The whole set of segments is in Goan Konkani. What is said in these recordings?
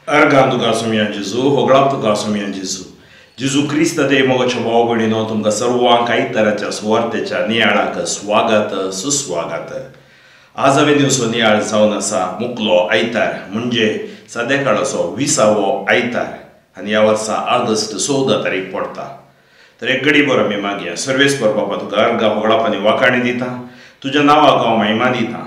अर्गां तुका सोमया जेजू, होगळाप तुका सोमया जेजू. जेजू क्रिस्त ते मोगाच्या भाव भयणीनो, तुमकां सर्वांक आयताराच्या सुवार्तेच्या नियाळाक स्वागत सुस्वागत. आज हांवें दिवसो नियाळ जावन आसा मुकलो आयतार, म्हणजे सद्या काळाचो 20वो आयतार आनी ह्या वर्सा ऑगस्ट 14 तारीख पडटा. तर एक गडी बरो आमी मागया. सर्वेस्पर बाबा, तुका अर्गां होगळाप आनी वाखाणी दिता, तुज्या नांवाक हांव महिमा दिता.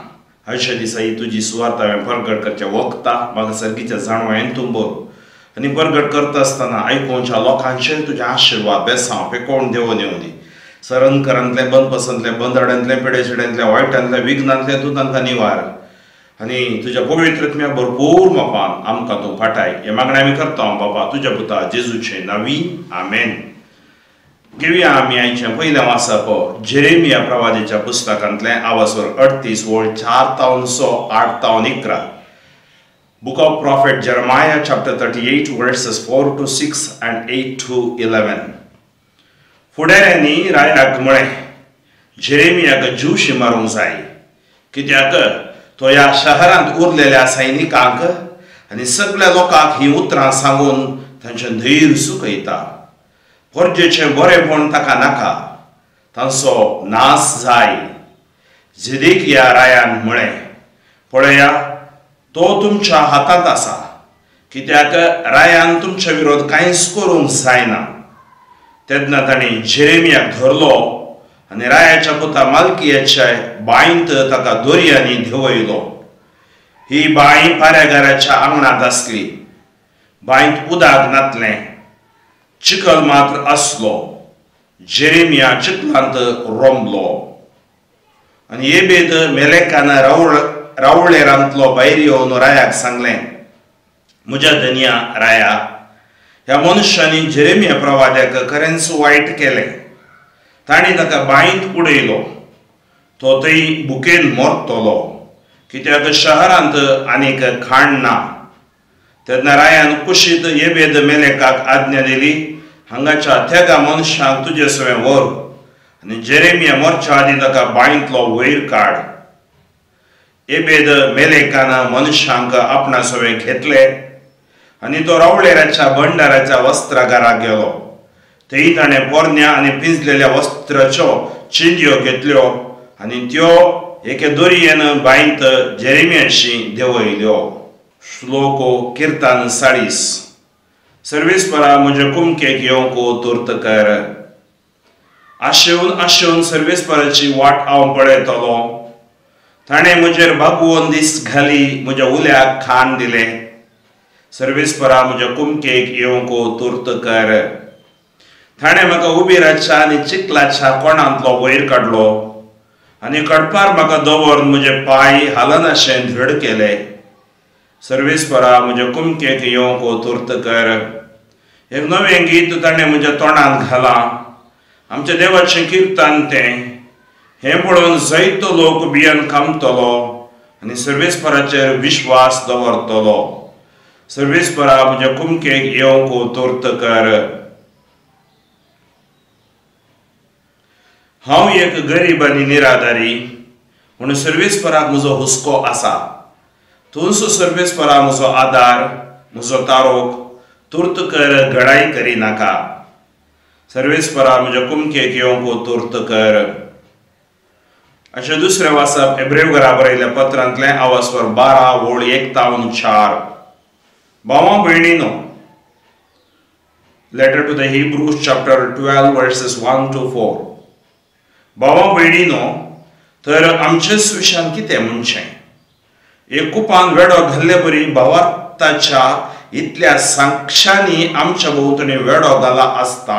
आयच्या दिसा ही तुजी सुवार्थ हांवें परगट करच्या वखता म्हाका सर्गीच्या जाणवायेन तूं बरो आनी परगट करता आसतना आयकोवच्या लोकांचेर तुजे आशिर्वाद बेसांव पेकोवन देवोन येवं दी. सरनकरांतलें, बंदपसंतलें, बंदरांतलें, पिडेशिड्यांतलें, वायटांतलें, विघ्नांतलें तूं तांकां निवार आनी तुज्या पवित्रत्म्या भरपूर मापान आमकां तूं फाटाय. हें मागणें आमी करता बाबा तुज्या पुता जेजूचे नांवी, आमेन. घेवया आमी आयचें पयलें वाचप जेरेमिया प्रवादीच्या पुस्तकांतलें आवासवर 38 वळ 4 तावन 6 8 तावन 11. Book of prophet Jeremiah chapter 38 verses 4 to 6 and 8 to 11. फुडाऱ्यांनी रायाक म्हळें, जेरेमियाक जीवशी मारूंक जाय, कित्याक तो ह्या शहरांत उरलेल्या सैनिकांक आनी सगळ्या लोकांक हीं उतरां सांगून तांचें धैर्य सुकयता. परजेचें बरेंपण ताका नाका, तांचो नाश जाय. जेदेकिया रायान म्हळें, पळया तो तुमच्या हातांत आसा, कित्याक रायान तुमच्या विरोध कांयच करूंक जायना. तेन्ना तांणी जेरेमियाक धरलो आनी रायाच्या पुता मालकियाच्या बांयंत ताका दोरयांनी देंवयलो. ही बांय पाऱ्यागाराच्या आंगणांत आसली. बांयंत उदक नातलें, चिखल मात्र आसलो. जेरेमिया चिखलांत रोमलो आनी एबेद मेलेकान रावळेरांतलो भायर येवन रायाक सांगलें, म्हज्या धनया राया, ह्या मनशांनी जेरेमिया प्रवाद्याक खरेंच वायट केलें. तांणी ताका बांयंत उडयलो, तो थंय भुकेन मरतलो, कित्याक शहरांत आनीक खाण ना. तेन्ना रायान कुशीत एबेद मेलेकाक आज्ञा दिली, हांगाच्या तेगा मनशांक तुजे सवें व्हर आनी जेरेमिया मरच्या आदीं ताका बांयंतलो वयर काड. एबेद मेलेकान मनशांक आपणा सवें घेतले आनी तो रावळेराच्या भंडाराच्या वस्त्रागाराक गेलो. थंय ताणें पोरण्या आनी पिंजलेल्या वस्त्राच्यो चिंदयो घेतल्यो आनी त्यो एके दोरयेन बांयंत जेरेमियाशी देंवयल्यो. श्लोको किर्तन 40. सर्वेस्परा म्हजे कुमकेक येवंक तुर्त कर. आशेवन आशेवन सर्वेस्पराची वाट हांव पळयतलो. ताणें म्हजेर बागवोन दीस घाली, म्हज्या उल्याक खाण दिलें. सर्वेस्परा म्हज्या कुमकेक येवंक तुर्त कर. ताणें म्हाका उबेराच्या आनी चिखलाच्या कोणांतलो वयर काडलो आनी कडपार म्हाका दवरून म्हजे पांय हालनाशें धड केले. सर्वेस्परा म्हज्या कुमकेक येवंक तुर्त कर. एक नवें गीत ताणें म्हज्या तोंडांत घालां, आमच्या देवाचें किर्तन तें. हें पळोवन जायतो लोक भियेवन कामतलो आनी सर्वेस्पराचेर विश्वास दवरतलो. सर्वेस्परा म्हज्या कुमकेक येवंक तुर्त कर. हांव एक गरीब आनी निराधारी, पूण सर्वेस्पराक म्हजो हुस्को आसा. तूंच सर्वेस्परा म्हजो आदार, म्हजो तारोक, तुर्त कर घडाय करिनाका. सर्वेस्परा म्हज्या कुमकेक येवंक तुर्त कर. अशें दुसरें वाचप एब्रेव घरा बरयल्ल्या पत्रांतलें आवासवर 12 वळ 1 तावन 4. भावा भयणीनो, letter to the Hebrews chapter 12 verses 1 to 4. भावा भयणीनो, तर आमचेच विशयान कितें म्हणचें? एक कुपान वेडो घाल्ले बरी भावार्थाच्या इतल्या साक्षांनी आमच्या भोंवतणी वेडो घाला आसता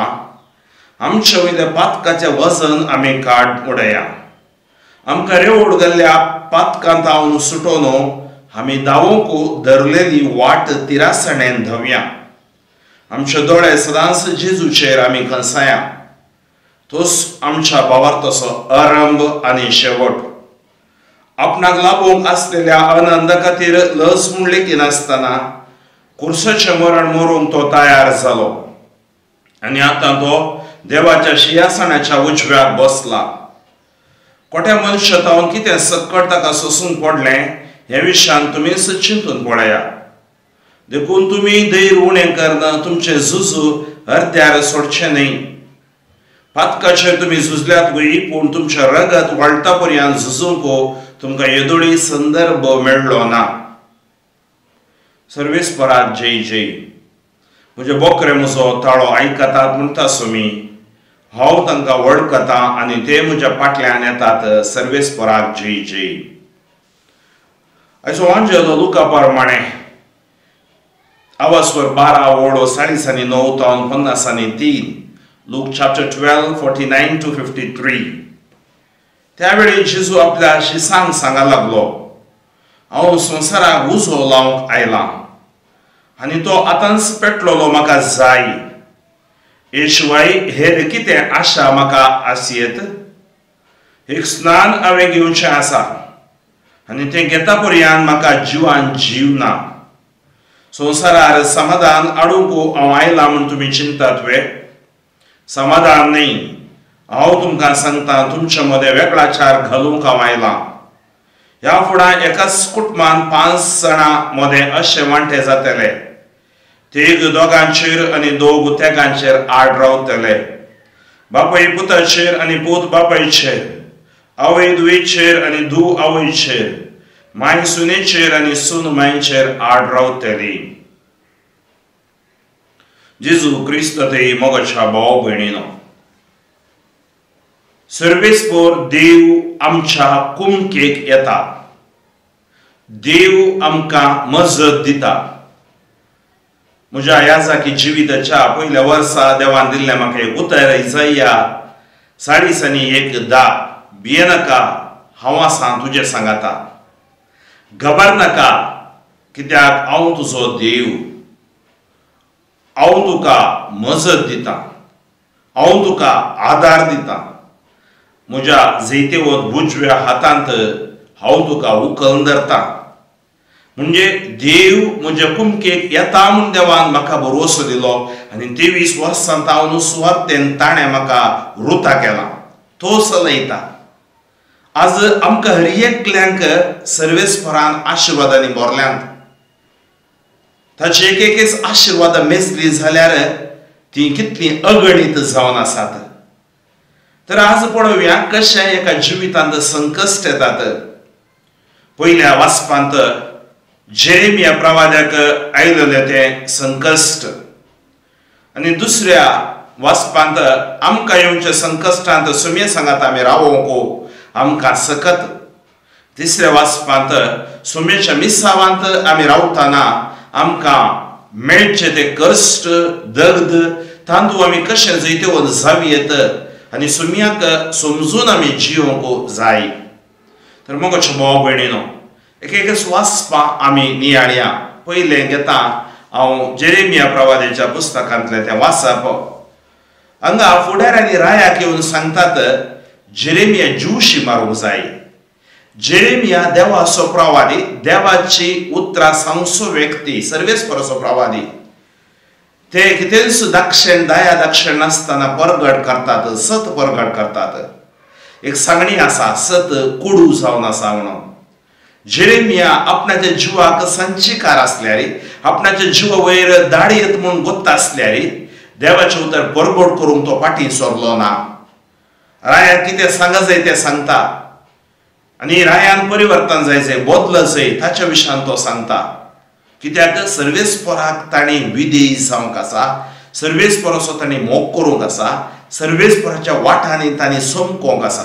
आमच्या वयल्या पातकाचें वजन आमी काड उडया. आमकां रेवड घाल्ल्या पातकांत हांव सुटोवन आमी धांवूंक धरलेली वाट तिरासणेन धवया. आमचे दोळे सदांच जेजूचेर आमी खंसाया. तोच आमच्या भावार्थाचो आरंभ आनी शेवट. आपणाक लाभोवंक आसलेल्या आनंदा खातीर लज म्हूण लेखिनासतना कुर्साचें मरण मरूंक तो तयार जालो आनी आतां तो देवाच्या शिंयासनाच्या उजव्याक बसला. कोट्या मनशा तावन कितें सकट ताका सोसूंक पडलें हें विशयान तुमीच चिंतून पळया. देखून तुमी धैर्य उणें करना तुमचें झुजू अर्द्यार सोडचें न्हय. पातकाचेर तुमी झुजल्यात वय पूण तुमचें रगत वाळटा पर्यंत झुजूंक तुमकां येदोळी संदर्भ मेळ्ळो ना. सर्वेस्पराक जय जय. म्हजे बोकरे म्हजो ताळो आयकतात म्हणटा सुमी, हांव तांकां वळखता आनी ते म्हज्या फाटल्यान येतात. सर्वेस्पराक जय जय. आयचो वांजेलो लुका प्रमाणे आवाजवर 12 ओळो 40 9 तावन 53. Luke chapter 12 49 to 53. त्यावेळी जेजू आपल्या शिसांक सांगा लागलो, हांव संवसाराक उजो लावंक आयलां आनी तो आतांच पेटलोलो म्हाका जाय. हे शिवाय हेर कितें आशा म्हाका आसयेत? एक स्नान हांवें घेवचें आसा आनी तें घेता पर्यंत म्हाका जिवान जीव ना. संवसारार समाधान हाडूंक हांव आयलां म्हूण तुमी चिंतात वे? समाधान न्हय, हांव तुमकां सांगता तुमचे मदें वेगळाचार घालूंक हांव आयलां. ह्या फुडां एकाच कुटुंबान 5 जाणां मदें अशें वांटे जातले, तेग दोगांचेर आनी दोग तेगांचेर आड रावतले. बापूय पुताचेर आनी पूत बापायचेर, आवय धुवेचेर आनी धूव आवयचेर, माय सुनेचेर आनी सून मायचेर आड रावतली. जेजू क्रिस्त ते मोगाच्या भाव भयणीनो, सर्वेस्पर देव आमच्या कुमकेक येता. देव आमकां मजत दिता. म्हज्या याजाकी जिविताच्या पयल्या वर्सा देवान दिल्लें म्हाका एक उतर, इजाया 40:1-10, भियेनाका, हांव आसा तुजें सांगाता, घाबरनाका कित्याक हांव तुजो देव, हांव तुका मजत दिता, हांव तुका आदार दिता, म्हज्या जैतेवत उजव्या हातांत हांव तुका उखलून धरता. म्हणजे देव म्हज्या कुमकेक येता म्हूण देवान म्हाका भरवसो दिलो आनी 23 वर्सां हांव सुवातेन ताणें म्हाका रुता केला, तो चलयता. आज आमकां हर एकल्यांक सर्वेस्परान आशिर्वादांनी भरल्यांत. ताचे एक एकच आशिर्वादां मेजली जाल्यार ती कितली अगणीत जावन आसात. तर आज पळोवया कशें एका जिवितांत संकश्ट येतात. पयल्या वाचपांत जेरेमिया प्रवाद्याक आयलेलें तें संकश्ट आनी दुसऱ्या वाचपांत आमकां येवच्या संकश्टांत सुमये सांगात आमी रावोंक आमकां सकत. तिसऱ्या वाचपांत सुमेच्या मिसावांत आमी रावतना आमकां मेळचें तें कश्ट दर्द तांदूळ आमी कशें जैतेवंत जावं येत आनी सुम्याक समजून आमी जियोंक जाय. तर मोगाच्या भाव भयणीनो, एक एकच वाचपां आमी नियाळया. पयलें घेता हांव जेरेमिया प्रवाद्याच्या पुस्तकांतलें तें वाचप. हांगा फुडाऱ्यांनी रायाक येवन सांगतात जेरेमिया ज्यूशी मारूंक जाय. जेरेमिया देवाचो प्रवादी, देवाची उतरां सांगचो व्यक्ती, सर्वेस्पराचो प्रवादी. ते कितेंच दाक्षेण दया दाक्षेण नासतना परगट करतात, सत परगट करतात. एक सांगणी आसा, सत कोडू जावन आसा म्हणून. जेरेमिया आपणाच्या जिवाक संचिकार आसल्यार, आपणाच्या जिवा वयर दाडी येत म्हूण गोत्ता आसल्यार देवाचें उतर परगट करूंक तो फाटीं सरलो ना. रायाक कितें सांगा जाय तें सांगता आनी रायान परिवर्तन जाय जाय, बदल जाय ताच्या विशयान तो सांगता. कित्याक सर्वेस्पराक ताणें विधेयी जावंक आसा, सर्वेस्पराचो ताणें मोग करूंक आसा, सर्वेस्पराच्या वाटांनी ताणें समकोंक आसा.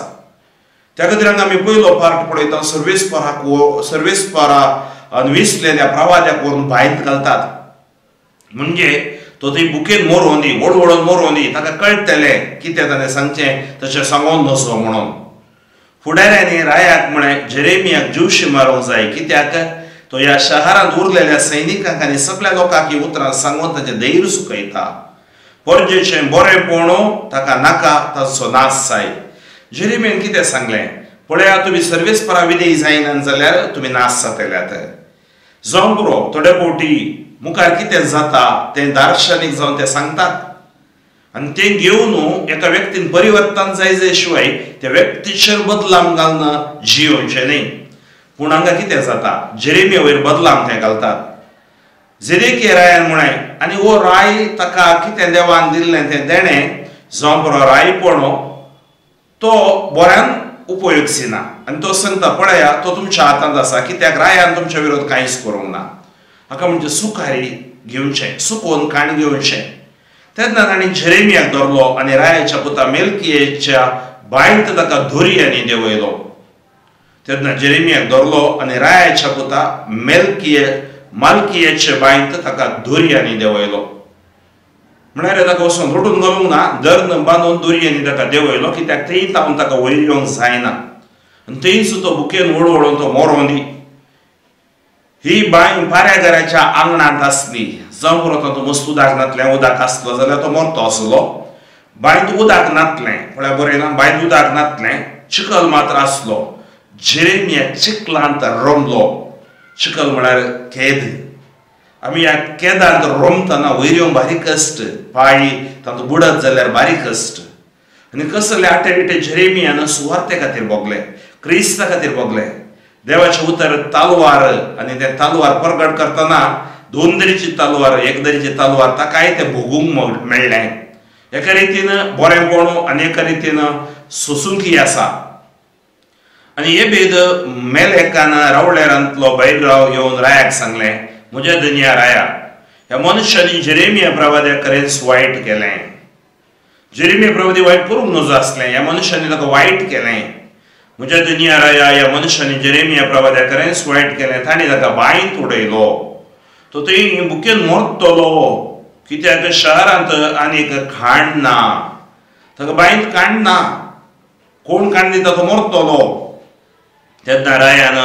त्या खातीर हांगा आमी पयलो पार्ट पळयता, सर्वेस्पराक सर्वेस्परा विसलेल्या प्रवाद्याक व्हरून भायंत घालतात. म्हणजे तो थंय बुकेन मरोवन दी, व्हड व्हडून मरोवन दी, ताका कळटलें कितें ताणें सांगचें तशें सांगोन नसो म्हणून. फुडाऱ्यांनी रायाक म्हळें जेरेमियाक ज्यूशी मारूंक जाय, कित्याक तो ह्या शहरांत उरलेल्या सैनिकांक आनी सगळ्या लोकांक ही उतरां सांगून ताचें धैर्य सुकयता. परजेचें बरेंपण ताका नाका, ताचो नाश जाय. जेरेमियान कितें सांगलें, पळया तुमी सर्वेस्परा विधेयी जायना जाल्यार तुमी नाश जातल्यात. जावं पुरो, थोडे फावटी मुखार कितें जाता तें दार्शनीक जावन तें सांगतात आनी तें घेवन एका व्यक्तीन परिवर्तन जाय जाय शिवाय त्या व्यक्तीचेर बदलाम घालना जियोवचें न्ही. पूण हांगा कितें जाता, जेरेमिया वयर बदलाम तें घालतात. जेदेकिया रायान म्हळें आनी हो राय ताका कितें देवान दिल्लें तें देणें जावं बरो रायपणो तो बऱ्यान उपयोगसिना आनी तो सांगता पळया तो तुमच्या हातांत आसा कित्याक रायान तुमच्या विरोध कांयच करूंक ना। हाका म्हणजे सुखारी घेवचें, सुकोवन काण घेवचें। तेन्ना तांणी जेरेमियाक धरलो आनी रायाच्या पुता मेलकियेच्या बांयत ताका दोरयांनी देंवयलो। तेन्ना जेरेमियाक धरलो आनी रायाच्या पुता मालकियेचे बांयत ताका दोरयांनी देंवयलो। म्हळ्यार ताका वचून रोटून घालूंक ना, दर्न बांदून दोरयांनी ताका देंवयलो कित्याक थंय तावन ताका वयर येवंक जायना आनी थंयच तो बुकेन वळवळून तो मरोन दी। ही बांय पाऱ्याघराच्या आंगणांत आसली। जावं पुरो तातूंत मस्त उदक नातलें, उदक आसलो जाल्यार तो मरतो आसलो। बांयत उदक नातलें, पळय बरें ना, बांयत उदक नातलें, चिखल मात्र आसलो। जेरेमिया चिखलांत रमलो। चिखल म्हळ्यार केद। आमी ह्या केदांत रोमतना वयर येवंक बारीक कश्ट, पांय तातूंत बुडत जाल्यार बारीक कश्ट। आनी कसले आटे विटे जेरेमियान सुवार्ते खातीर भोगले, क्रिस्ता खातीर भोगले। देवाचें उतर तालवार आनी तें तालवार परगट करतना दोन तरेची तालवार, एक तरेची तालवार ताकाय तें भोगूंक मेळ्ळें। एका रितीन बरेंपण आनी एका रितीन सोसूंकी आसा। आनी हे भेद मेलेकान रावळेरांतलो बैलराव येवन रायाक सांगलें, म्हज्या धनया राया, ह्या मनशांनी जेरेमिया प्रवाद्याक खरेंच वायट केलें। जेरेमिया प्रवादी वायट करूंक नजो आसलें, ह्या मनशांनी ताका वायट केलें। म्हज्या धनया राया, ह्या मनशांनी जेरेमिया प्रवाद्याक खरेंच वायट केलें, तांणी ताका बांयत उडयलो, तो थंय बुकेन मरतलो कित्याक शहरांत आनीक खाण ना, ताका बांयत काण ना, कोण काण दिता तो मरतलो। तेन्ना रायान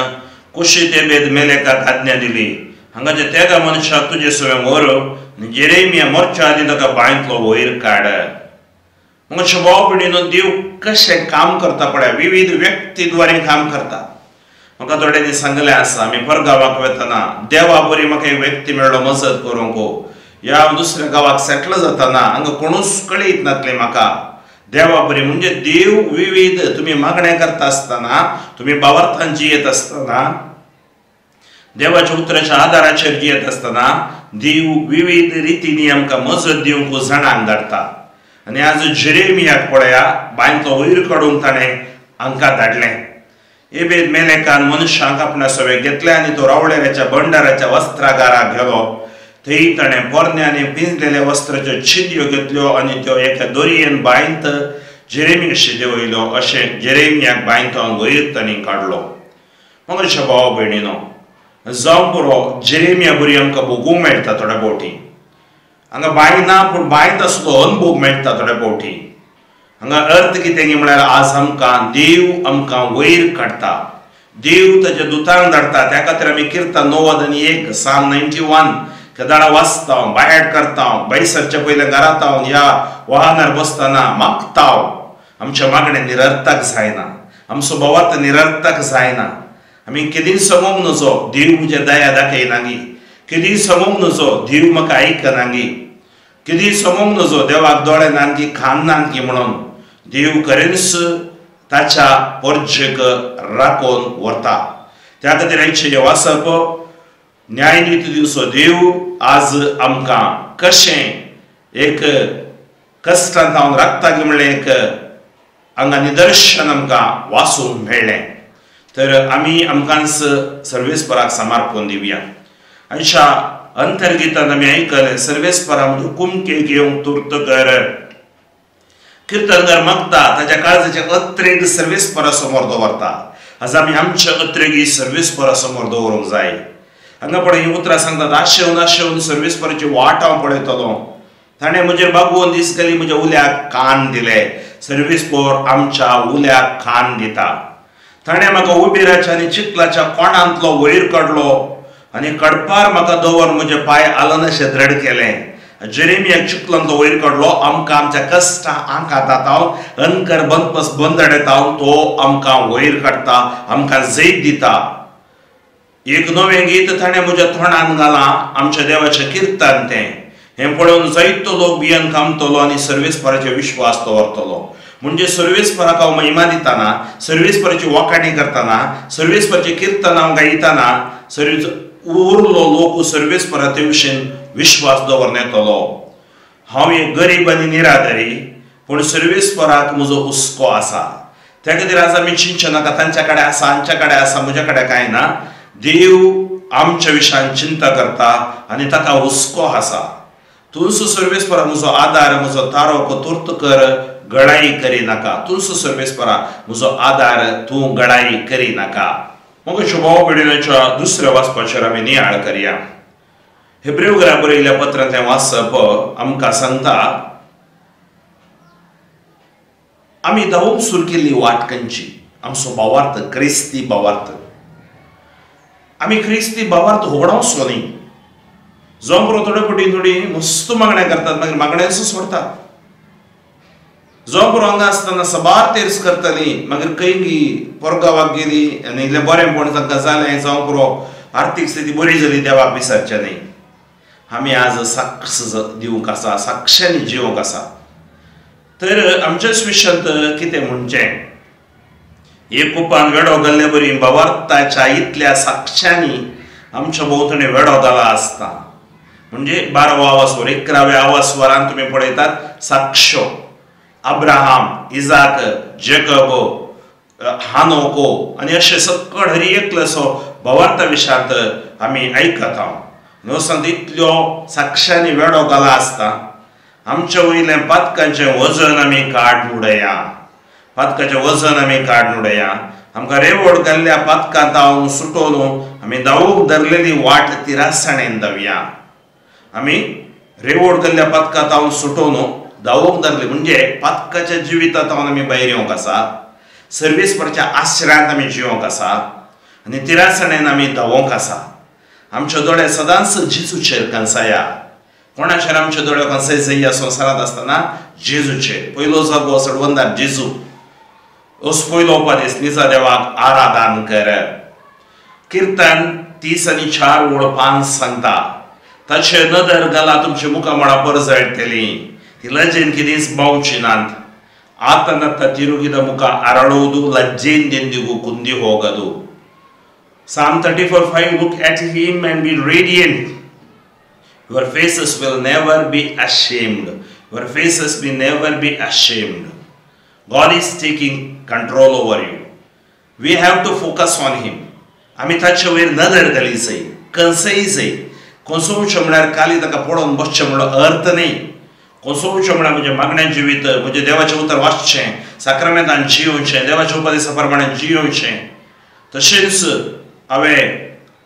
कुशी ते भेद मेलेकाक आज्ञा दिली, हांगाच्या तेगा मनशाक तुजे सवें व्हर आनी जेरेमिया मरच्या आदीं ताका बांयतलो वयर काड। मग भाव भयणीनो, देव कशें काम करता पळय, विविध व्यक्ती द्वारे काम करता। म्हाका थोड्यांनी सांगलें आसा, आमी परगांवाक वतना देवा बरी म्हाका एक व्यक्ती मेळ्ळो मजत करूंक, ह्या दुसऱ्या गांवाक सेटल जातना हांगा कोणूच कळयत नासलें म्हाका। देवा बरी म्हणजे देव विविध तुमी मागणें करता आसतना, तुमी भावार्थान जियेत आसतना, देवाच्या उतराच्या आदाराचेर जियेत आसतना देव विविध रितींनी आमकां मजत दिवंक जाणांक धाडटा। आनी आज जेरेमियाक पळया, बांयतलो वयर काडूंक ताणें हांकां धाडलें। एबेद मेलेकान मनशांक आपणा सवें घेतलें आनी तो रावळेराच्या भंडाराच्या वस्त्रागाराक गेलो। थंय ताणें पोरण्या आनी पिंजलेल्या वस्त्राच्यो चिदयो घेतल्यो आनी त्यो एका दोरयेन बांयत जेरेमियाशी देंवयलो। अशें जेरेमियाक बांयतल्यान वयर तांणी काडलो। मग भाव भयणीनो, जावं पुरो जेरेमिया बरी आमकां भोगूंक मेळटा थोड्या फावटी। हांगा बांय ना पूण बांयत आसलो अनुभोग मेळटा थोड्या फावटी। हांगा अर्थ कितें म्हळ्यार आज आमकां देव आमकां वयर काडटा, देव ताच्या दुतांक धाडटा। त्या खातीर आमी किर्तन 91 साम 91 केदाळा वाचता, बायट करता, भायर सरच्या पयलीं घरांत ह्या वाहनार बसतना मागता। आमच्या मागणें निरर्थक जायना, आमचो भावार्थ निरर्थक जायना। आमी केदींच समोवंक नजो देव म्हज्या दया दाखयना गी, केदींच समोवंक नजो देव म्हाका आयकना गी, केदींच समोवंक नजो देवाक दोळे नान की खान नान की म्हणून देव खरेंच ताच्या परजेक राखून व्हरता। त्या खातीर आयचें हें वाचप न्यायनीती दिवचो देव आज आमकां कशें एक कश्टांत हांव राखता की म्हणलें एक हांगा निदर्शन आमकां वाचूंक मेळ्ळें। तर आमी आमकांच सर्वेस्पराक समर्पण दिवया। अशा अंतर्गीतान आमी आयकलें, सर्वेस्परा म्हणजे कुमकेक येवंक तुर्त कर। किर्तनकार मागता ताच्या काळजाचे अत्रेग सर्वेस्परा समोर दवरता। आज आमी आमच्या अत्रेगी सर्वेस्परा समोर दवरूंक जाय। हांगा पळय हीं उतरां सांगतात, आशेवन आशेवन सर्वेस्पराची वाट हांव पळयतलो, ताणें म्हजेर बागोवन दीस गेली म्हज्या उल्याक कान दिले। सर्वेस्पर आमच्या उल्याक कान दिता। ताणें म्हाका उबेराच्या आनी चिखलाच्या कोणांतलो वयर काडलो आनी कडपार म्हाका दवर म्हजे पांय आलनाशे द्रड केले। जेरेमियाक चिखलांतलो वयर काडलो, आमकां आमच्या कश्टां आंकांत अनकर बंदपस बंदडेतावन तो आमकां वयर काडटा, आमकां जैत दिता। एक नवें गीत ताणें म्हज्या तोंडान घालां, आमच्या देवाचें किर्तन तें। हें पळोवन जायतो लोक भियेन कामतलो आनी सर्वेस्पराचेर विश्वास दवरतलो। म्हणजे सर्वेस्पराक हांव महिमा दितना, सर्वेस्पराची वाखाणी करतना, सर्वेस्पराचें किर्तन हांव गायतना, सर्वेस उरलो लोक सर्वेस्परा तेवशीन विश्वास दवरून येतलो. हांव एक गरीब आनी निराधारी, पूण सर्वेस्पराक म्हजो हुस्को आसा. त्या खातीर आज आमी चिंतचें नाका तांच्या कडेन आसा, हांच्या कडेन आसा, म्हज्या कडेन कांय ना. देव आमच्या विशयान चिंता करता आनी ताका हुस्को आसा. तूंच सर्वेस्परा म्हजो आदार, म्हजो तारो, तुर्त कर, गडाई करी नाका. तूंच सर्वेस्परा म्हजो आदार, तूं गडाई करी नाका. मग भाव भयणीच्या दुसऱ्या वाचपाचेर आमी नियाळ करया. हेब्रेव घरा बरयल्ल्या पत्रांतलें वाचप आमकां सांगता आमी धांवूंक सुरू केल्ली वाट खंयची. आमचो भावार्थ क्रिस्ती भावार्थ. आमी क्रिस्ती भावार्थ होगडावचो न्ही. जावं पुरो थोडे फावटी थोडी मस्त मागण्या करतात, मागीर मागण्यांचो सोडतात. जावं पुरो हांगा आसतना साबार तेर्स करताली, मागीर खंय गी पोरगांवाक गेली आनी इल्लें बरेंपण तांकां जालें, जावं पुरो आर्थीक स्थिती बरी जाली, देवाक विसरचें न्ही. आमी आज साक्ष दिवंक आसा, साक्षांनी जिवंक आसा. तर आमच्याच विशयांत कितें म्हणचें, एक कुपान वेडो घाल्ले बरी भावार्थाच्या इतल्या साक्षांनी आमच्या भोंवतणी वेडो घाला आसता. म्हणजे 12व्या आवासवर 11व्या आवासवरान तुमी पळयतात साक्ष अब्राहाम, इजाक, जेकब, हानोको आनी अशें सकळ हरी एकलोसो भावार्था विशयांत आमी आयकता. न्हू सांगता इतल्यो साक्षांनी वेडो घाला आसता. आमच्या वयलें पातकांचें वजन आमी काडून उडया, पातकाचें वजन आमी काडून उडया. आमकां रेवड घाल्ल्या पातकां धांवन सुटोवन आमी धांवूंक धरलेली वाट तिरासाणेन धांवया. आमी रेवड घाल्ल्या पातकां धांवन सुटोवन धांवूंक धरली म्हणजे पातकाच्या जिवितांत आमी भायर येवंक आसा, सर्वेस्पराच्या आश्रयांत आमी जिवंक आसा आनी तिरासाणेन आमी धांवोंक आसा. आमचे दोळे सदांच जेजूचेर कंसाया. कोणाचेर आमचे दोळे कंसाय जाय संवसारांत आसतना जेजूचेर. पयलो जागो सडवंदार जेजू, असो पयलो उपदेस निजा देवाक आराधन कर. किर्तन 30:4-5 सांगता ताचे नदर घाला तुमच्या मुखामळा परजळटली, ती लजेन कितेंच बावची नात. ಆತನತ್ತ ತಿರುಗಿದ ಮುಖ ಅರಳುವುದು, ಲಜ್ಜೆಯಿಂದೆಂದಿಗೂ ಕುಂದಿ ಹೋಗದು. Psalm 34:5, look at him and be radiant. Your faces will never be ashamed. Your faces will never be ashamed. God is taking control over you. We have to focus on him. आमी ताचे वयर नदर घाली जाय, कंसय जाय. कोसोवचें म्हळ्यार खाली ताका पळोवन बसचें म्हणलो अर्थ न्ही. कोसोवचें म्हळ्यार म्हजें मागण्या जिवीत, म्हजें देवाचें उतर वाचचें, साक्रामेंतान जियोवचें, देवाच्या उपदेसा प्रमाणे जियोवचें. तशेंच हांवें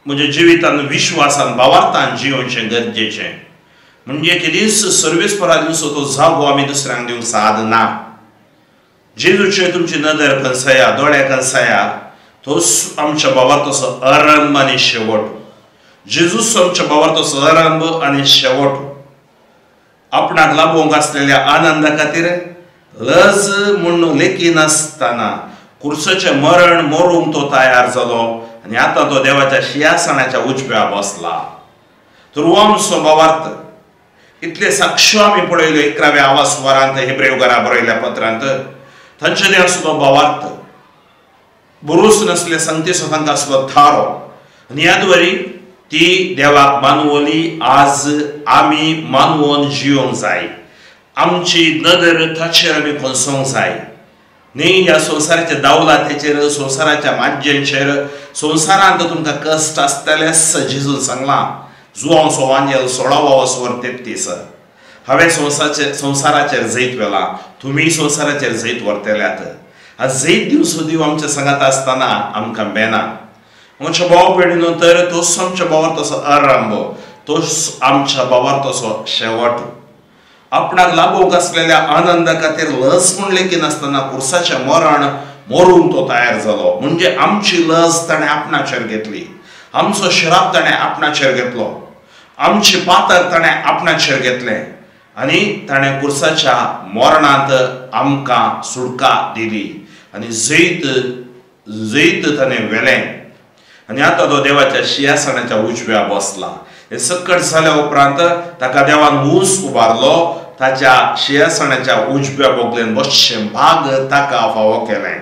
म्हज्या जिवितान विश्वासान भावार्थान जियोवचें गरजेचें. म्हणजे केदीच सर्वेस्परा दिवचो तो जागो आमी दुसऱ्यांक दिवंक सादना. जेजूचेर तुमची नदर कंसया, दोळे कंसया, तोच आमच्या भावार्थाचो आरंभ आनी शेवट. जेजूच आमच्या भावार्थाचो आरंभ आनी शेवट. आपणाक लाभोवंक आसलेल्या आनंदा खातीर लज म्हूण लेखिनासतना कुर्साचें मरण मरूंक तो तयार जालो आनी आतां तो देवाच्या शिंयासनाच्या उजव्या बसला. तर हो आमचो भावार्थ. इतले साक्ष्यो आमी पळयल्यो 11व्या आवासवरांत हेब्रेव घरा बरयल्या पत्रांत. तांचे ते आसलो भावार्थ, भरोस नासले संगतेचो तांकां आसलो थारो. आनी ह्या द्वारी ती देवाक मानवली. आज आमी मानवोन जियोंक जाय. आमची नदर ताचेर आमी कोसोवंक जाय न्ही. ह्या संवसाराच्या दावलातेचेर, संवसाराच्या माज्यांचेर. संवसारांत तुमकां कश्ट आसतलेच जेजून सांगलां. जुआंव सोवांजेल 16:33. हांवें संवसाराचेर जैत व्हेलां, तुमी संवसाराचेर जैत व्हरतल्यात. आज जैत दिवचो देव आमच्या सांगात आसतना आमकां बेना. आमच्या भाव भयणीनो, तर तोच आमच्या भावार्थाचो आरंभ, तोच आमच्या भावार्थाचो शेवट. आपणाक लाभोवंक आसलेल्या आनंदा खातीर लज म्हूण लेखिनासतना कुर्साचें मरण मरूंक तो तयार जालो. म्हणजे आमची लज ताणें आपणाचेर घेतली, आमचो श्राप ताणें आपणाचेर घेतलो, आमची पातर ताणें आपणाचेर घेतलें आनी ताणें कुर्साच्या मरणांत आमकां सुटका दिली आनी जैत जैत ताणें व्हेलें. आनी आतां तो देवाच्या शिंयासनाच्या उजव्या बसला. हें सकट जाल्या उपरांत ताका देवान ऊंच उबारलो, ताच्या शिंयासनाच्या उजव्या बोगलेन बसचें भाग ताका फावो केलें.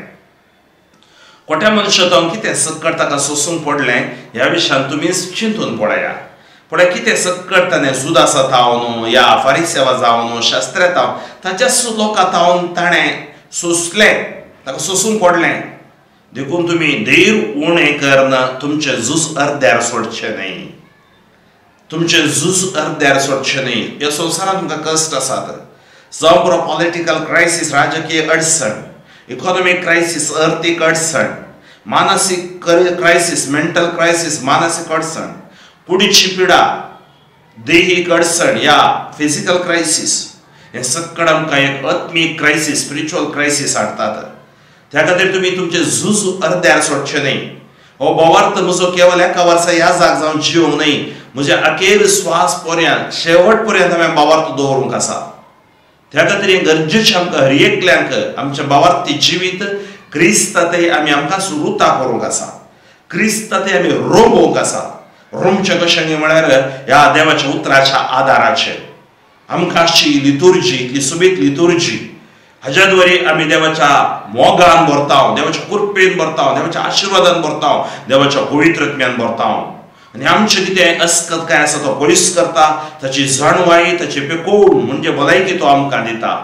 कोट्या मनशा तावन कितें सक्कड ताका सोसूंक पडलें ह्या विशयान तुमीच चिंतून पळया. पळय कितें सक्कड ताणें जुदासा तावन या फारिसेवा जावन शास्त्र्या तावन ताच्या लोकां तावन ताणें सोंसलें, ताका सोसूंक पडलें. देखून तुमी धीर उणें करना तुमचें झूज अर्द्यार सोडचें न्हय, तुमचें झूज अर्द्यार सोडचें न्हय. ह्या संवसारांत तुमकां कश्ट आसात, जावं पुरो पॉलिटिकल क्रायसीस, राजकीय अडचण, इकॉनॉमीक क्रायसीस, अर्थीक अडचण, मानसीक क्रायसीस, मेंटल क्रायसीस, मानसीक अडचण, कुडीची पिडा, दैहीक अडचण या फिजिकल क्रायसीस, हें सक्कड आमकां एक आत्मीक क्रायसीस, स्पिरिच्युअल क्रायसीस हाडटात. त्या खातीर तुमी तुमचें झूज अर्द्यार सोडचें न्हय. हो भावार्थ म्हजो केवल एका वर्सा ह्या जाग जावन जिवंक न्हय, म्हज्या अखेर स्वास पर्यंत, शेवट पर्यंत हांवें भावार्थ दवरूंक आसा. त्या खातीर हें गरजेचें आमकां हर एकल्यांक आमच्या भावार्थी जिवीत क्रिस्तांतय आमी आमकां सुरुता करूंक आसा, क्रिस्तांतय आमी रोमोवंक आसा. रोमचें कशें म्हळ्यार ह्या देवाच्या उतराच्या आदाराचेर आमकां आसची लितुर्जी, इतली सोबीत लितुर्जी, हाज्या द्वारे आमी देवाच्या मोगान भरता, देवाच्या कृपेन भरता, देवाच्या आशिर्वादान भरता, देवाच्या पवित्रत्म्यान भरता. आनी आमचें कितें अस्कत काय आसा तो पयस करता, ताची जाणवाय, ताची पेकोवण म्हणजे भलायकी तो आमकां दिता.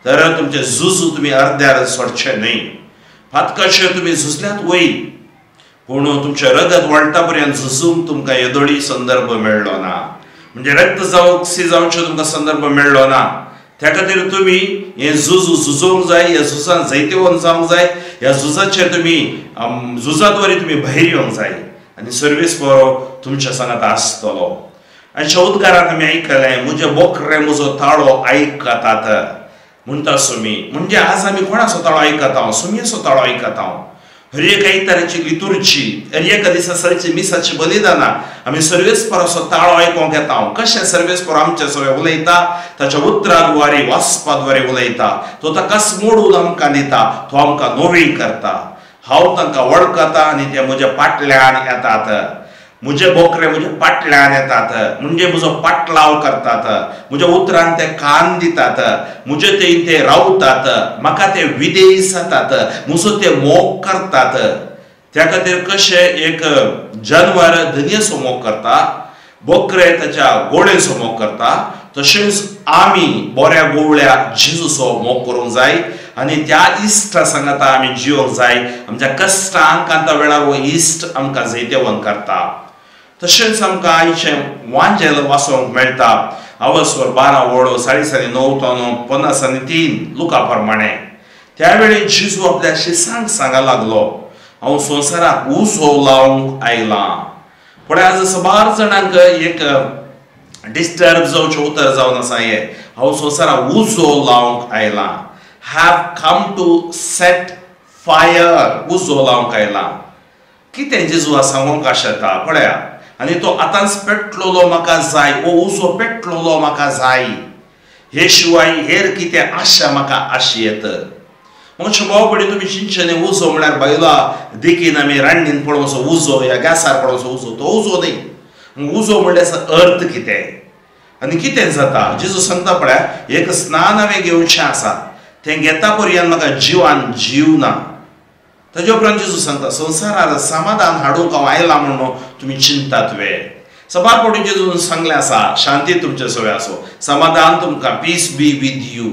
तर तुमचें झूज तुमी अर्द्यार सोडचें न्हय. फातकाचेर तुमी झुजल्यात वय, पूण तुमचें रगत वळटा पर्यंत झुजूंक तुमकां येदोळी संदर्भ मेळ्ळो ना, म्हणजे रक्त जावंक सी जावचो तुमकां संदर्भ मेळ्ळो ना. त्या खातीर तुमी हें झूज झुजोवंक जाय, ह्या झुजान जैतिवंत जावंक जाय, ह्या झुजाचेर तुमी झुजाद्वारे तुमी भायर येवंक जाय आनी सर्वीस बरो तुमच्या सांगात आसतलो. आनी चौदकारान आमी आयकलें, म्हजे बोकरे म्हजो ताळो आयकतात म्हणटा सुमी. म्हणजे आज आमी कोणाचो ताळो आयकता? सुमयेचो ताळो आयकता. हर एक आयताराची लितुर्जी, हर एका दिसा सरची मिसाची बलिदानां आमी सर्वेस्पराचो ताळो आयकूंक येता. कशें सर्वेस्पर आमच्या सगळें उलयता? ताच्या उतराद्वारे, वाचपाद्वारे उलयता. तो ताकाच मोडून आमकां दिता, तो आमकां नवीन करता. हांव तांकां वळखता आनी ते म्हज्या पाटल्यान येतात, म्हजे बोकरे म्हज्या पाटल्यान येतात, म्हणजे म्हजो पाटलाव करतात, म्हज्या उतरांक ते कान दितात, म्हजे ते रावतात, म्हाका ते विधेय जातात, म्हजो ते मोग करतात. त्या खातीर कशें एक जानवर धनयेचो मोग करता, बोकरे ताच्या गोळेचो मोग करता, तशेंच आमी बऱ्या गोवळ्या जेजूचो मोग करूंक जाय आनी त्या इश्टा सांगाता आमी जिवंक जाय. आमच्या कश्टांक आतां वेळार हो इश्ट आमकां जैतिवंत करता. तशेंच आमकां आयचें वांजेल वाचोवंक मेळटा. आवसवर 12 वडो 9.5 तोनो 53 लुका प्रमाणे. त्यावेळी जेजू आपल्या शिसांक सांगा लागलो, हांव संवसाराक उजो लावंक आयलां. पळय आज सबार जाणांक एक डिस्टर्ब जावचें उतर जावन आसा हें, हांव संवसाराक उजो लावंक आयलां. Have come to set fire, उजो लावंक आयलां. कितें जेजू सांगूंक आशेता पळया. आनी तो आतांच पेटलोलो म्हाका जाय, हो उजो पेटलोलो म्हाका जाय, हे शिवाय हेर कितें आशा म्हाका आशी येत. मग भाव भयणी तुमी चिंतचें न्ही उजो म्हळ्यार बायला देखीन आमी रांडीन पळोवचो उजो या गॅसार पळोवचो उजो, तो उजो न्ही. उजो म्हणल्यार अर्थ कितें आनी कितें जाता? जेजू सांगता पळया, एक स्नान हांवें घेवचें आसा, तें घेता पर्यंत म्हाका जिवान जीव ना. ताजे उपरांत जेजू सांगता, संवसारार समाधान हाडूंक हांव आयलां म्हणून तुमी चिंतात वे. सबार फावटी जेजून सांगलें आसा, शांती तुमचे सगळें आसो, समाधान तुमकां, पीस बी विथ you.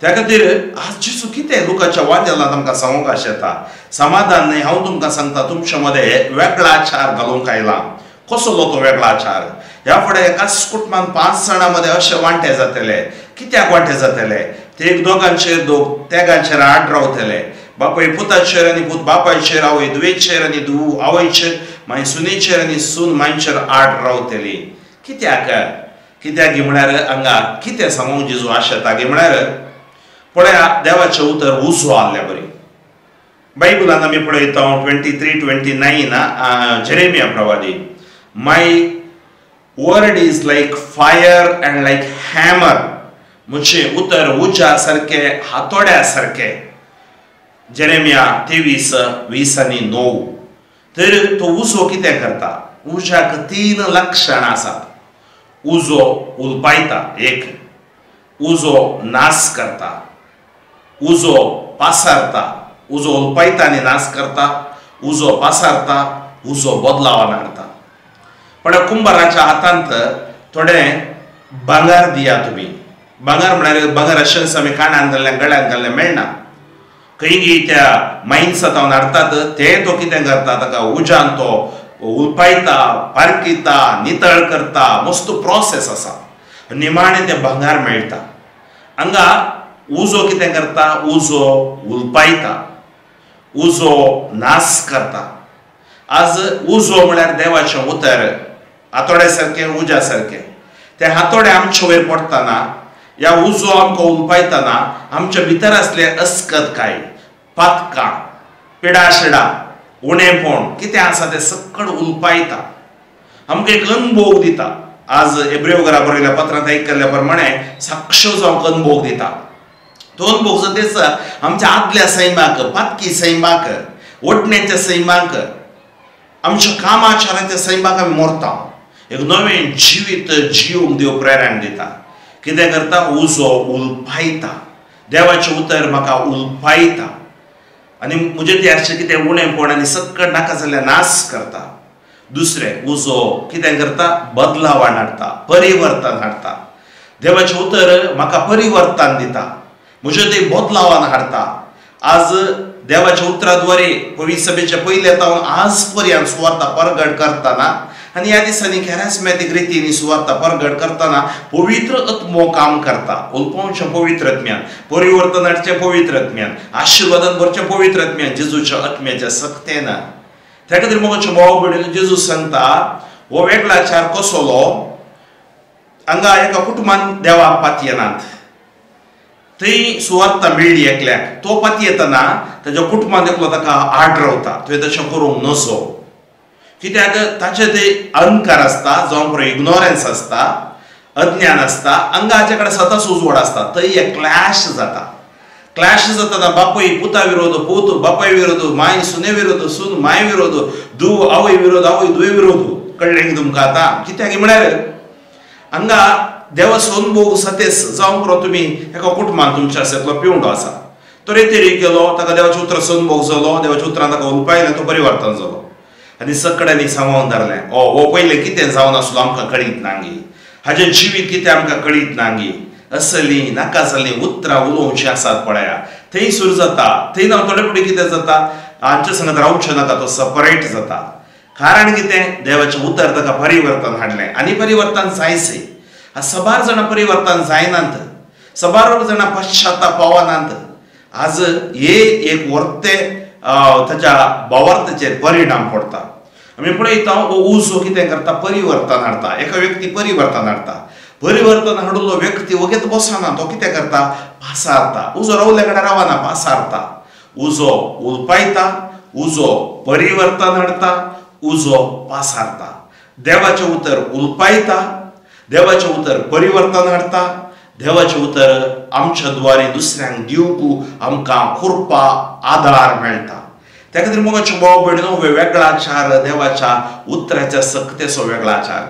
त्या खातीर आज जेजू कितें लुकाच्या वांजेलांत आमकां सांगूंक आशेता, समाधान न्हय, हांव तुमकां सांगता तुमचे मदें वेगळाचार घालूंक आयलां. कसलो तो वेगळाचार? ह्या फुडें एकाच कुटुंबान 5 जाणां मदें अशे वांटे जातले. कित्याक वांटे जातले? ते एक दोगांचेर दोग, तेगांचेर 8 रावतले. बापूय पुताचेर आनी पूत बापायचेर, आवय धुवेचेर आनी धूव आवयचेर, मागीर सुनेचेर आनी सून मांयचेर 8 रावतली. कित्याक? कित्याक म्हळ्यार हांगा कितें सांगूंक जेजू आशेता गी म्हळ्यार पळया देवाचें उतर उजो आहल्या बरी. बायबलान आमी पळयता 23:29 Jeremiah प्रवादी, my word is like fire and like hammer, म्हजें उतर उज्या सारकें, हातोड्या सारकें. जेरेमिया 23:20-9. तर तो उजो कितें करता? उज्याक 3 लक्षणां आसात. उजो उलपायता, एक उजो नाश करता, उजो पासारता उजो उलपायता आनी नाश करता, उजो पासारता, उजो बदलावान हाडटा. पण कुंभाराच्या हातांत थोडें भांगर दिया तुमी. भांगर म्हळ्यार भांगर अशेंच आमी कानान घाल्लें गळ्यान घाल्लें मेळना. खंय त्या मायन्सांत हांव हाडटात तें तो कितें करता, ताका उज्यान तो उलपायता, पारकिता, नितळ करता. मस्त प्रोसेस आसा. निमाणें तें भांगर मेळटा. हांगा उजो कितें करता, उजो उलपायता, उजो नाश करता. आज उजो म्हळ्यार देवाचें उतर, हातोड्या सारकें, उज्या सारकें. ते हातोडे आमचे वयर पडटना ह्या उजो आमकां उलपायतना आमच्या भितर आसले अस्कतकाय, पातकां, पिडाशिडा, उणेपण कितें आसा तें सकळ उलपायता, आमकां एक अनभोग दिता. आज एब्रेव घरा बरयल्या पत्रांत आयकल्ल्या प्रमाणे साक्ष जावंक अनभोग दिता. तो अनभोग जातेच आमच्या आदल्या सैमाक, पातकी सैमाक, ओडण्याच्या सैमाक, आमच्या कामाचाराच्या सैमाक आमी मरता. एक नवें जिवीत जिवंक देव प्रेरण दिता. कितें करता, उजो उलपायता. देवाचें उतर म्हाका उलपायता आनी म्हजें तें आसचें कितें उणेपण आनी सकळ नाका जाल्यार नाश करता. दुसरें, उजो कितें करता, बदलावान हाडटा, परिवर्तन हाडटा. देवाचें उतर म्हाका परिवर्तन दिता, म्हजें तें बदलावान हाडटा. आज देवाच्या उतरा द्वारे पवित्र सभेच्या पयल्या तावन आज पर्यंत सुवार्ता परगट करतना आनी ह्या दिसांनी कॅरिस्मॅटीक रितीन सुवार्ता परगट करतना पवित्र आत्मो काम करता. उलपोवचें पवित्र आत्म्यान, परिवर्तन हाडचें पवित्र आत्म्यान, आशिर्वादान भरचें पवित्र आत्म्यान, जेजूच्या आत्म्याच्या सक्तेन. त्या खातीर मोगाचे भाव भयणीनो, जेजू सांगता हो वेगळाचार कसलो. हांगा एका कुटुंबान देवाक पातयेनात, थंय सुवार्ता मेळ्ळी एकल्याक, तो पातयेतना ताच्या कुटुंबान एकलो ताका आड रावता, तुवें तशें करूंक नजो. कित्याक ताचे ते अहंकार आसता, जावं पुरो इग्नोरन्स आसता, अज्ञान आसता. हांगा हाचे कडेन सदांच उजवाड आसता. थंय एक क्लॅश जाता. क्लॅश जातना बापूय पुता विरोध, पूत बापाय विरोध, माय सुने विरोध, सून माय विरोध, धूव आवय विरोध, आवय धुवे विरोध. कळ्ळें तुमकां आतां? कित्याक म्हळ्यार हांगा देवाचो अनुभव सतेस जावं पुरो तुमी एका कुटुंबान तुमच्या आसा पिवंडो आसा, तो रेतेरी गेलो, ताका देवाच्या उतराचो अनुभव जालो, देवाच्या उतरान ताका उलपायलें, तो परिवर्तन जालो आनी सकड्यांनी सांगून धरलें, ओ हो पयलें कितें जावन आसलो आमकां कळीत नांगी, हाजें जिवीत कितें आमकां कळीत नांगी, असलीं नाका जाल्लीं उतरां उलोवचीं आसात पळया. थंय सुरू जाता. थंय ना थोडे फुडें कितें जाता, हांच्या संगत रावचें नाका, तो सपरेट जाता. कारण कितें, देवाचें उतर ताका परिवर्तन हाडलें आनी परिवर्तन जायचें. सबार जाणां परिवर्तन जायनात, सबार जाणां पश्चाताप पावनात. आज हे एक वर्ते ताच्या भावार्थाचेर परिणाम पडटा. आमी पळयता हो उजो कितें करता, परिवर्तन हाडटा. एका व्यक्ती परिवर्तन हाडटा. परिवर्तन हाडिल्लो व्यक्ती वगेत बसना, तो कितें करता, पासारता. उजो रावल्या कडेन रावना, पासारता. उजो उलपायता, उजो परिवर्तन हाडटा, उजो पासारता. देवाचें उतर उलपायता, देवाचें उतर परिवर्तन हाडटा, देवाचें उतर आमच्या द्वारे दुसऱ्यांक दिवंक आमकां कृपा आदार मेळटा. त्या खातीर मोगाचे भाव भयणीनो, वेगळाचार देवाच्या उतराच्या सक्तेचो वेगळाचार.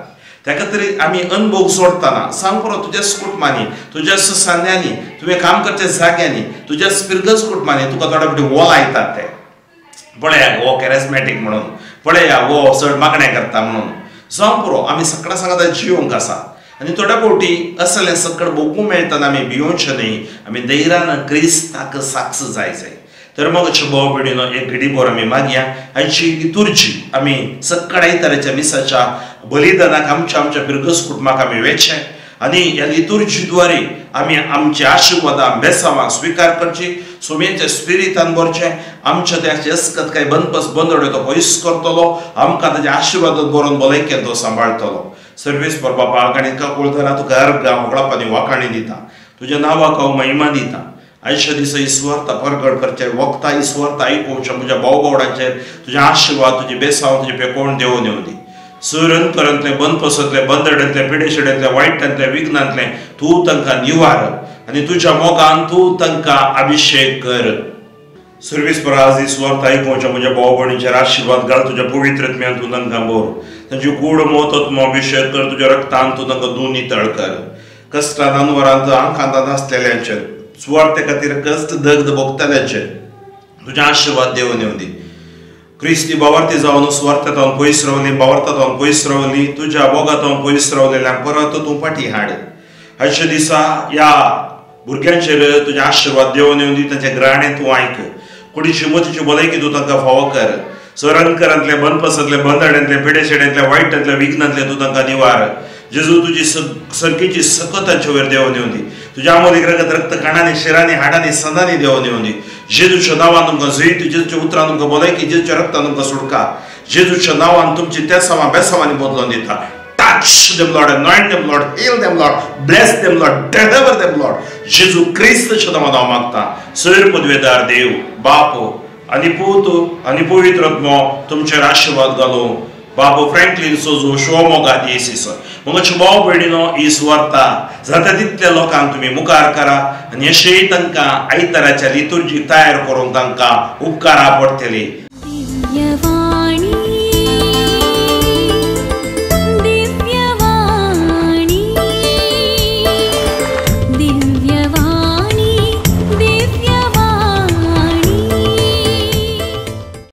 त्या खातीर आमी अनुभव सोडटना सांग पुरो, तुज्या कुटुंबांनी, तुज्या सांद्यांनी, तुवें काम करच्या जाग्यांनी, तुज्या स्पिर्गस कुटुंबांनी तुका थोडे फावटी वोलायतात ते, पळया हो कॅरिस्मॅटीक म्हणून, पळया हो चड मागणें करता म्हणून. जावं पुरो, आमी सगळ्या सांगता जिवंक आसा आनी थोड्या फावटी असलें सकळ भोगूंक मेळटना आमी भियोवचें न्हय, आमी धैर्यान क्रिस्ताक साक्ष जाय जाय. तर मग भाव भयणीनो, एक घडीभर आमी मागया हाची लितुर्जी आमी सकाळी तरेच्या मिसाच्या बलिदानाक आमच्या आमच्या पिरगस कुटुंबाक आमी वेचें आनी ह्या लितुर्जीद्वारे आमी आमचे आशिर्वादां बेसावांक स्विकार करची, सोम्याच्या स्पिरितान भरचें, आमच्या त्या अस्कत काय बंदपस बंदोडे तो पयस करतलो, आमकां ताच्या आशिर्वादान भरून भलायकेन तो सांबाळटलो. सर्वेस बापा आनी काकुळटना तुका अर्गां होगळापानी वाखाणी दिता, तुज्या नांवाक हांव महिमा दिता. आयच्या दिसा ईश्वरता परगट करचें वखदां ईश्वरता आयकुवचें म्हज्या भाव भावडांचेर तुजे आशिर्वाद, तुजे बेसांव, तुजें पेकोवण देवून येवं दी. सुरंतरांतलें बंदपसांतलें बंदड्यांतलें पिडेशिड्यांतलें वायटांतलें विघ्नांतलें तूं तांकां निवार आनी तुज्या मोगान तूं तांकां अभिशेक कर. सर्वीस पर आज ईश्वरता आयकुवचें म्हज्या भाव भयणीचेर आशिर्वाद घाल, तुज्या पवित्र आत्म्यान तूं तांकां भर, तांची कूड मोत आत्मो अभिशेक कर, तुज्या रक्तान तूं तांकां धुवन नितळ कर. कश्टान अनवरांत आंकांतान आसलेल्यांचेर सुवार्थे खातीर कश्ट दग्ध भोगतल्यांचेर तुज्या आशिर्वाद देवून येवं दी. क्रिस्ती बावर्ती जावन सुवार्थांत पयस रावली, बावर्तांत पयस रावली, तुज्या मोगांत पयस रावलेल्यांक परत तूं फाटीं हाड. आयच्या दिसा ह्या भुरग्यांचेर तुज्या आशिर्वाद देवून येवं दी. तांच्या ग्राणें तूं आयक. कुडीची मतीची भलायकी तूं तांकां फावो कर. सरणकरांतले, बनपसांतले, बंदाड्यांतले, पेडेशेड्यांतले, वायटांतले, विघ्नांतले तूं तांकां निवार. जेजू तुजी सरकीची सकत तांचे वयर देवून येवं दी. तुज्या आमोलीक रगत रक्त कणांनी, शिरांनी, हाडांनी, संदांनी देवून येवं दी. जेजूच्या नांवान तुमकां जैत, जेजूच्या उतरान तुमकां भलायकी, जेजूच्या रक्तान तुमकां सुटका. जेजूच्या नांवान तुमची तेसावां बेसावांनी बदलून दिता. Touch them, Lord, anoint them, Lord, heal them, Lord, bless them, Lord, deliver them, Lord. जेजू क्रिस्तच्या नांवान हांव मागता. सैर पदवेदार देव बाप आनी पूत आनी पवित्र आत्मो तुमचेर आशिर्वाद घालूं. बाबू फ्रँकलीन सोजू शिवमोगा दियेसीस. मगचे भाव भयणीनो, ही सुवार्ता जाता तितल्या लोकांक तुमी मुखार करा आनी अशेंय तांकां आयताराच्या लितुर्जी तयार करूंक तांकां उपकारा पडटली.